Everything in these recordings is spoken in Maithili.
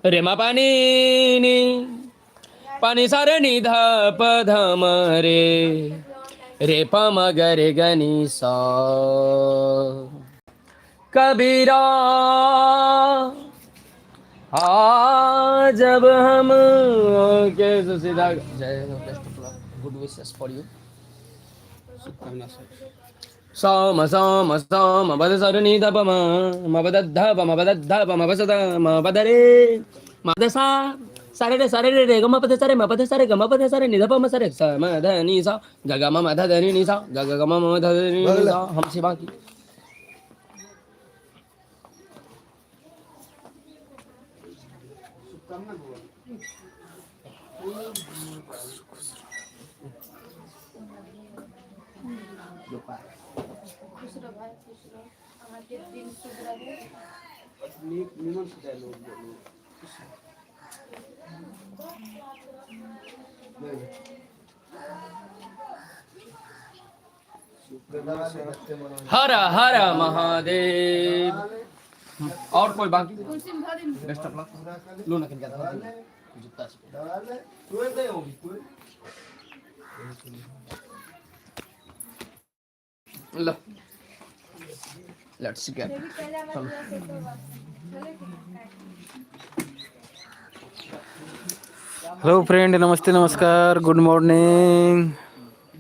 रे मा पानी नी पानी सारे नी ध प ध म रे रे प म ग रे ग नी सा। कबीरा आ जब हम के सीधा जय best of luck, good wishes for you. शुभकामना सर। साम साम साम बद सर नी ध प म म प the ध प म प the ध प म प स the म प ध रे म ध सा सारे रे सारे रे रे ग म प ध सारे म प ध सारे ग म प ध सारे नि ध प म सारे स म ध नि सा ग ग म म ध ध नि नि सा ग ग ग म म ध ध नि भऽ नि गेलै। सा हम से बाकी। शुभकामना बौआ। खुश रह भाई, खुश रह, अहाँके दिन शुभ रहै। नीक निमन से डायलॉग बोलू। शुभकामना सर। हर हर महादेव। और कोई बाकी? बेस्ट ऑफ लक। लो ना किनका जूता से। लो, let's get. चलो। हेलो फ्रेंड, नमस्ते, नमस्कार, गुड मॉर्निंग।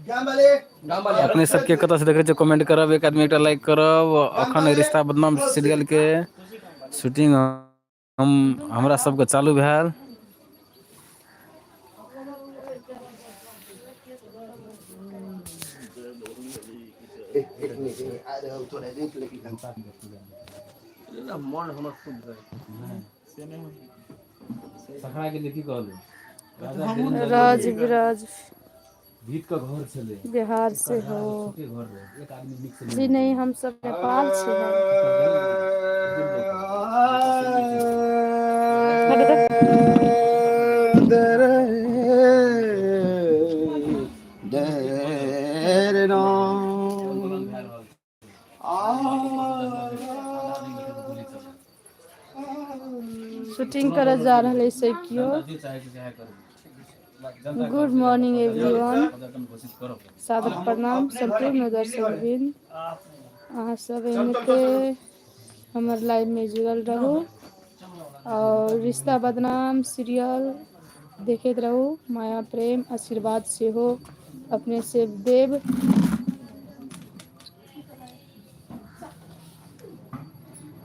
अपने सबके कतऽ से देखै छियै, कमेंट करब, एक आदमी एकटा लाइक करब। अखन रिश्ता बदनाम सीरियल के शूटिंग हम हमरा सबके चालू भेल। मन हमर खुद रहे। सखरा के लिए की कहलू? राज विराज। भीत के घर छलै। बिहार से हो? के घर रहे, एक आदमी नीक से। जी नहीं, हम सब नेपाल से हैं। शूटिंग करऽ जा रहल है सब केओ। गुड मॉर्निंग एवरीवन, सादर प्रणाम सम्पूर्ण दर्शकवृंद। अहाँ सब एनाहिते हमर लाइवमे जुड़ल रहू और रिश्ता बदनाम सीरियल देखैत रहू। माया, प्रेम, आशीर्वाद सेहो अपने से देब।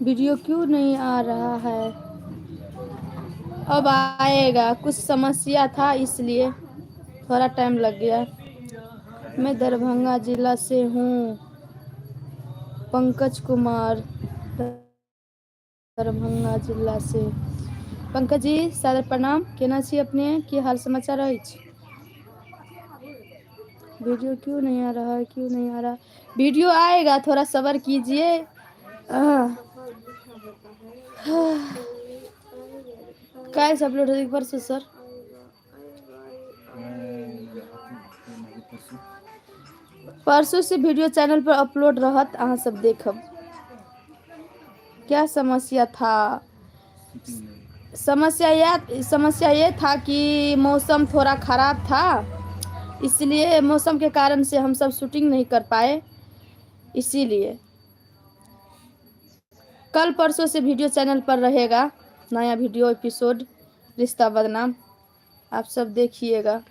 वीडियो क्यों नहीं आ रहा है? अब आएगा। कुछ समस्या था, इसलिए थोड़ा टाइम लग गया। मैं दरभंगा जिला से हूँ, पंकज कुमार, दरभंगा जिला से। पंकज जी, सादर प्रणाम। केना छी अपने? की हाल समाचार अछि? वीडियो क्यों नहीं आ रहा है? क्यों नहीं आ रहा? वीडियो आएगा, थोड़ा सब्र कीजिए। काल्हि से अपलोड होतै कि परसों सर? परसों से वीडियो चैनल पर अपलोड रहत, अहाँ सब देखब। क्या समस्या था? समस्या ये था कि मौसम थोड़ा खराब था, इसलिए मौसम के कारण से हम सब शूटिंग नहीं कर पाए। इसीलिए कल परसों से वीडियो चैनल पर रहेगा, नया वीडियो एपिसोड रिश्ता बदनाम, आप सब देखिएगा।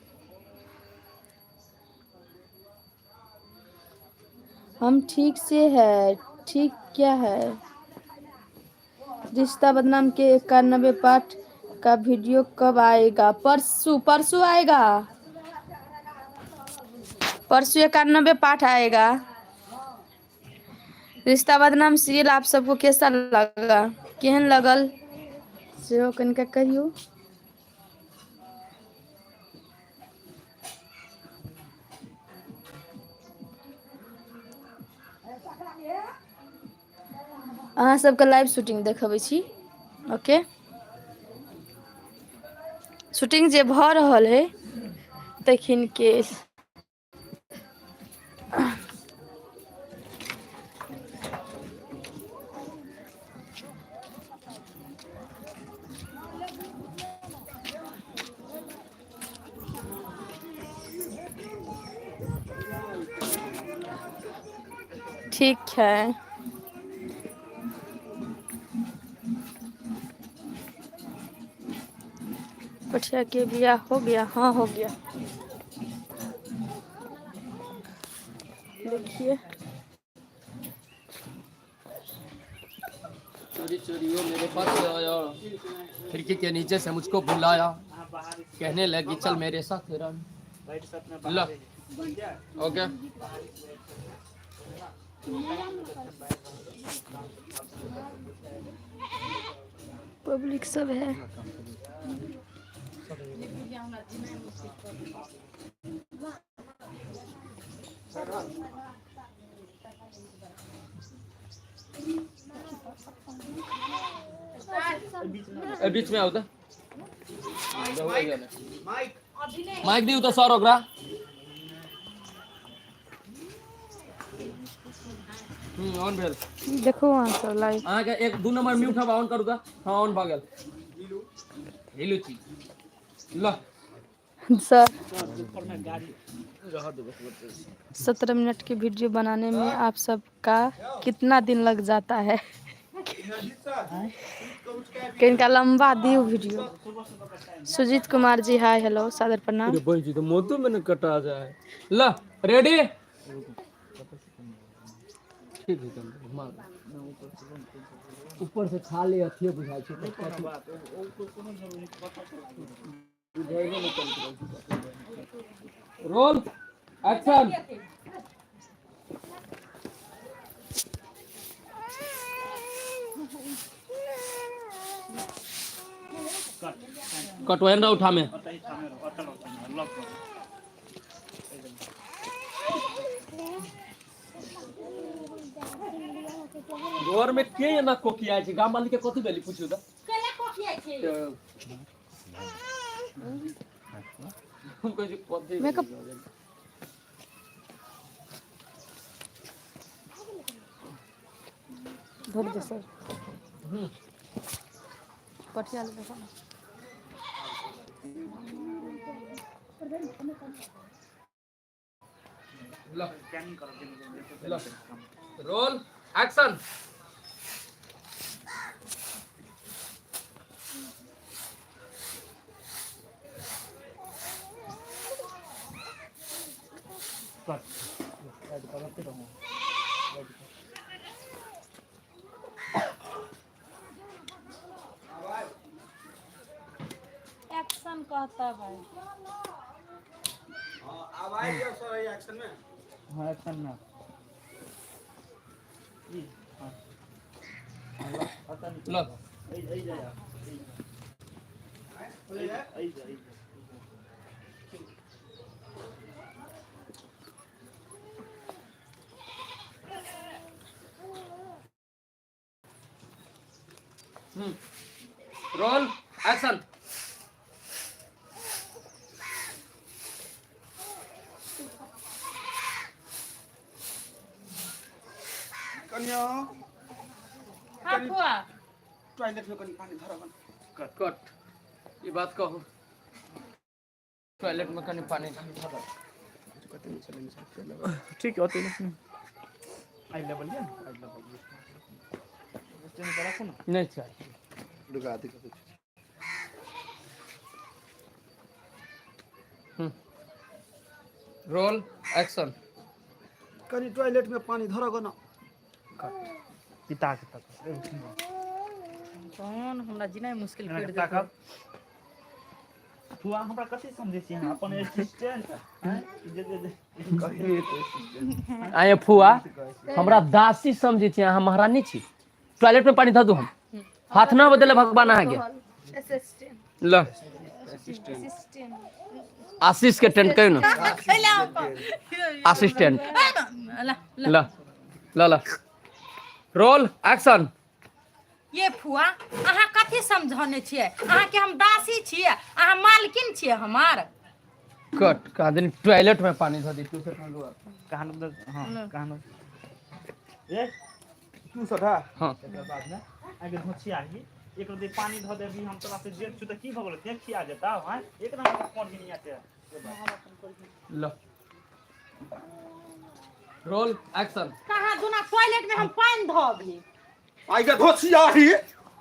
हम ठीक से है। ठीक क्या है? रिश्ता बदनाम के 91 पार्ट का वीडियो कब आएगा? परसों, परसों आएगा। परसों 91 पार्ट आएगा। रिश्ता बदनाम सीरियल आप सबको कैसा लगा? केहन लगल, सेहो कनिका कहियौ। अहाँ सबके लाइव शूटिंग देखबै छी। ओके, शूटिंग जे भऽ रहल है तखिन के। ठीक है। पठिया के बियाह हो गया? हाँ हो गया। देखिए चोरी चोरी वो मेरे पास आया, खिड़की के नीचे से मुझको बुलाया, कहने लगी चल मेरे साथ रानी। लो ओके। पब्लिक सब है। ए, बीच में आओ तो माइक दिउ त सर ओकरा। ऑन भेल। देखो वहाँ सब लाइव। अहाँके एक दू नंबर म्यूट हब ऑन करू त। हाँ ऑन भऽ गेल। हिलू छी ल। सर 17 मिनट की वीडियो बनाने में आप सबका कितना दिन लग जाता है? किनका लंबा दियो video. Sujit Kumar ji hi hello, सादर प्रणाम। अरे भाई जी तो मोतो में न कटा जाए। ल रेडी ठीक है। तुम घुमा दो। ऊपर से खाली अथिए बुझाइ छै तऽ कथी बुझेबे नहि करैत रहै छै। Roll action. कटोहन रह उठा में। घर में के एना कोकियाइ छै? गाम वाली के कथी भेली पूछू त। हम कहै छी कथी मेकअप- भेलै? धर दे सर पटिया ले देखो। ल ल रोल एक्शन। एक्शन कहता भाई। हाँ एक्शन में। ल रोल एक्शन। कन्या हाँ फुआ। टॉयलेट में कनी पानी धरब। कट ई बात कहू टॉयलेट में कनी पानी धरब। ठीक है, ओते आई लेवल या आई लेवल राखू ना। नहीं चाहिए। रुका दे। Roll action. कनी टॉयलेट में पानी धरब ना। पिता के तक कौन हमरा जीनाइ मुश्किल एना कर के देलकै। ताकब। फुआ हमरा कथी समझै छी अहाँ अपन असिस्टेंट हैं जे जे जे आये फुआ हमरा दासी समझै छी अहाँ महारानी छी। टॉयलेट में पानी धऽ दू हम हाथ ना बदले भगवान अहाँके। असिस्टेंट ल असिस्टेंट आशीष के टेंट कहियो ना असिस्टेंट। ल ल ल रोल एक्शन। ये फुआ अहाँ कथी समझौने छियै? अहाँके हम दासी छियै, अहाँ मालकिन छियै हमार। कट कहा दिन टॉयलेट में पानी धऽ दी तू से कहान हां कहान ए तू सटा हाँ एकर बाद ने आगे होशियारी एक रति पानी धऽ देबी हम तोरा से जेठ छु तऽ की भऽ गेल देख खिया जेता हैं एकदम कोन भी नहीं आते। ल रोल एक्शन। कहाँ जुना टॉयलेट में हम पानि धोबी। आइ के धोसियाही,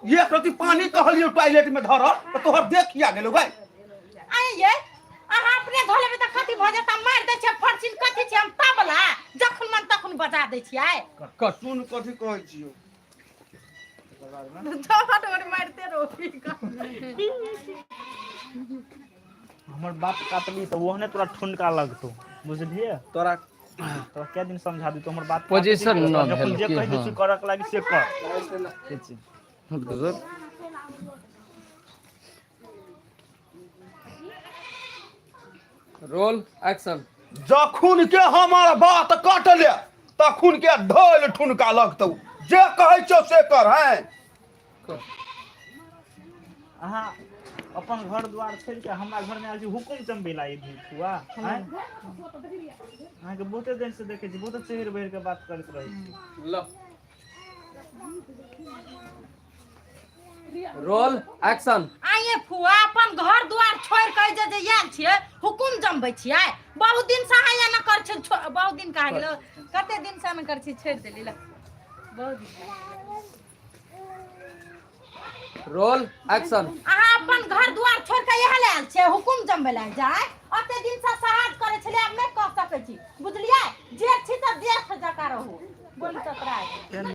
एक रति पानी कहलियो टॉयलेट में धर त तोहर देखिया गेलो गई। आइ ये अहाँ अपने धो लेबै तऽ कथी भऽ जेतै? मारि दै छियै फरसिन। कथी छै, हम तबला जखन मन तखन बजा दै छियै। सुन, कथी कहै छियौ? झपट मारिते रहू। हमर बाप काटली तऽ ओहने तोरा ठुनका लगतौ, बुझलियै? तोरा तोरा कै दिन समझा दी? तो हमर बात पोजीशन काटली, न जखन भेल जे की, कहि दै हाँ। छी करक लागी से कर। ठीक छै। Roll action. जखुन के हमर बात कटले तखुन के ढोल ठुनका लगतौ। जे कहै छौ से कर हैं। अहाँ अपन घर द्वार छोड़ि कऽ हमरा घरमे आयल छी हुकुम चमबै ला, ई फुआ आँय? अहाँके बहुते दिन से देखै छी, बहुते चढ़ि बढ़ि कऽ बात करैत रहै छी। ल, रोल एक्शन। आइए फुआ, अपन घर द्वार छोड़ के जे जे आयल छियै हुकुम जमबै छियै। बहुत दिन से अहाँ एना कर छै। बहुत दिन कहा गेलो, कते दिन से एना कर छी, छोड़ि देली ला बहुत दिन। Roll action. अहाँ अपन घर द्वार छोड़ के यहाँ ले आयल छियै हुकुम जमबै लए जाय। ओते दिन से सहाज करै छलियै, आब नहि कऽ सकै छी, बुझलियै? जेठ छी तऽ जेठ जकाँ रहू। बोली तोरा।